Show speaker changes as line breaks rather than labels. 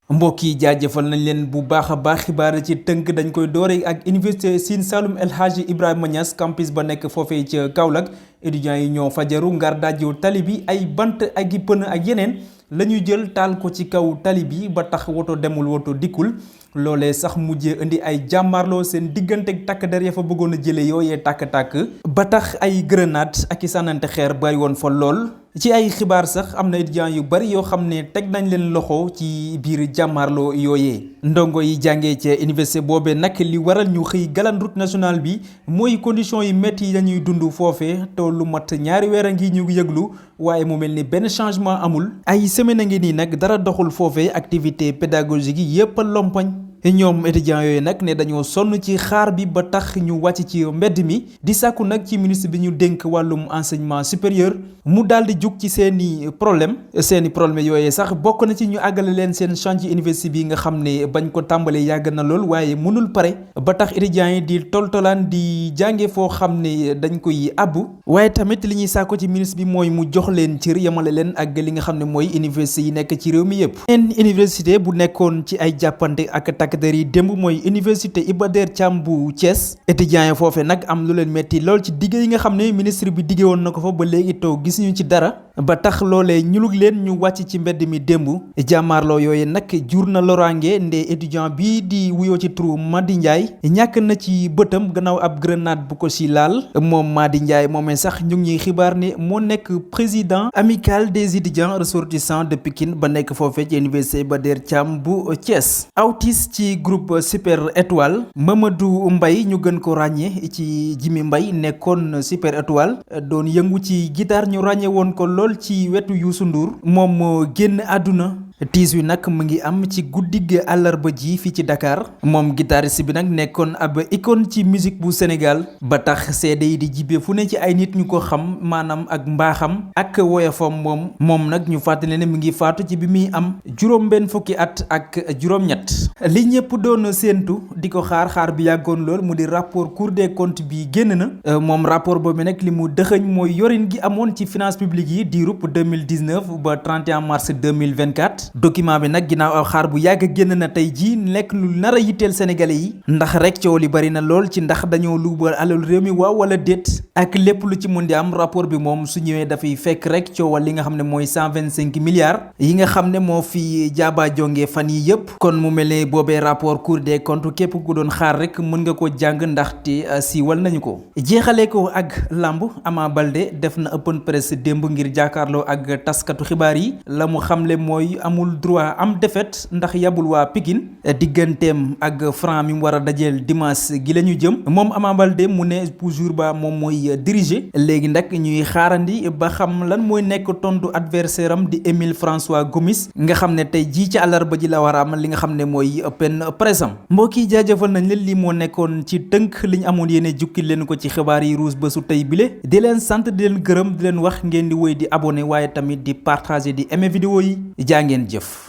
mbokk yi jaajëfal nañ leen bu baax a baax xibaar ci tënk dañ koy doore ak université Sine Saloum El Hadji Ibrahima Niass campus ba nekk foofee ca Kaolack étudiants yi ñoo fajaru ngar dajju tali bi ay bant ak i pën ak yeneen la ñuy jël taal ko ci kaw tali bi ba tax woto demul woto dikkul loolee sax mujjee indi ay jàmmarloo seen diggante ak takk der ya fa bëggoon a jëlee yooyee tàkk-tàkk ba tax ay grenade ak i sànnante xeer bari woon fa lool. ci ay xibaar sax am na étudiants yu bari yoo xam ne teg nañ leen loxo ci biir jàmmaarloo yooyee ndongo yi jàngee ca université boobee nag li waral ñu xëy galan route nationale bi mooy conditions yu métti yi dañuy dund foofee te lu mat ñaari weer a ngi ñu yëglu waaye mu mel ni benn changement amul ay semaine a ngi nii nag dara doxul foofee activité pédagogique yi yépp a lompañ ñoom étudiants yooyu nag ne dañoo sonn ci xaar bi ba tax ñu wàcc ci mbedd mi di sàkku nag ci ministre bi ñu dénk wàllum enseignement supérieur mu daal di jug ci seeni problème yooyu sax bokk na ci ñu àggale leen seen chantier université bi nga xam ne bañ ko tàmbalee yàgg na lool waaye mënul pare ba tax étudiants yi di toltolaan di jànge foo xam ne dañ koy àbb waaye tamit li ñuy sàkku ci ministre bi mooy mu jox leen cër yemale leen ak li nga xam ne mooy université yi nekk ci réew mi yëpp. université bu nekkoon ci ay jàppante ak takk der yi démb mooy université Iba Der Thiam bu Thiès étudiants yi foofe nag am lu leen metti lool ci digg yi nga xam ne ministre bi diggee woon na ko fa ba léegi taw gis ñu ci dara ba tax loolee ñulug leen ñu wàcc ci mbedd mi démb jàmmaarloo yooyu nag jur na loraange nde étudiant bii di wuyoo ci turu Madi Ndiaye ñàkk na ci bëtam gannaaw ab grenade bu ko si laal moom Madi Ndiaye moomee sax ñu ngi ñuy xibaar ne moo nekk président amical des étudiants ressortissants de Pikine ba nekk foofee ci université Iba Der Thiam bu Thiès autis ci groupe Super Étoile Mamadou Mbaye ñu gën ko ràññee ci Jimi Mbaye nekkoon Super Étoile doon yëngu ci guitare ñu ràññee woon ko lool ci wetu Youssou Ndour moom moo génn àdduna tiis wi nag mu ngi am ci guddig àllarba ji fii ci Dakar moom guitariste bi nag nekkoon ab icône ci musique bu Sénégal ba tax seede yi di jibe fu ne ci ay nit ñu ko xam maanaam ak mbaaxam ak woyofam moom nag ñu fàttali ne mi ngi faatu ci bi muy am juróom-benn fukki at ak juróom-ñett li ñëpp doon séentu di ko xaar bi yàggoon lool mu di rapport Cour des comptes bi génn na moom rapport boobu nag li mu dëxëñ mooy yorin gi amoon ci finance publique yi diirub 2019 ba 31 mars 2024 document bi nag ginnaaw aw xaar bu yàgg génn na tey jii nekk lu nar a yitteel sénégalais yi ndax rek coow li bari na lool ci ndax dañoo luubal alal réew mi waaw wala déet ak lépp lu ci mun di am rapport bi moom su ñëwee dafay fekk rek coowal li nga xam ne mooy 125 milliards yi nga xam ne moo fi jaaba jonge fan yi yëpp kon mu mel ne boobee rapport Cour des comptes képp ku doon xaar rek mën nga ko jàng ndaxte siiwal nañu ko jeexalee ko ak lamb Ama Baldé def na open press démb ngir jàkkaarloo ak taskatu xibaar yi la mu xamle mooy amul droit am défaite ndax yabul waa Pikine digganteem ak Franc mi mu war a dajeel dimanche gi la ñu jëm moom Ama Baldé mu ne pour jour ba moom mooy diriger léegi nag ñuy xaarandi ba xam lan mooy nekk tontu adversaire am di Émile François Gomis nga xam ne tey jii ci àllarba ji la war a am li nga xam ne mooy open press am mbokk yi jaajëfal nañ leen lii moo nekkoon ci tënk li ñu amoon yéene jukki leen ko ci xibaar yi ruus ba su tey bile di leen sant di leen gërëm di leen wax ngeen di woy di abonné waaye tamit di partager di aimer vidéo yi jaa ngeen jëf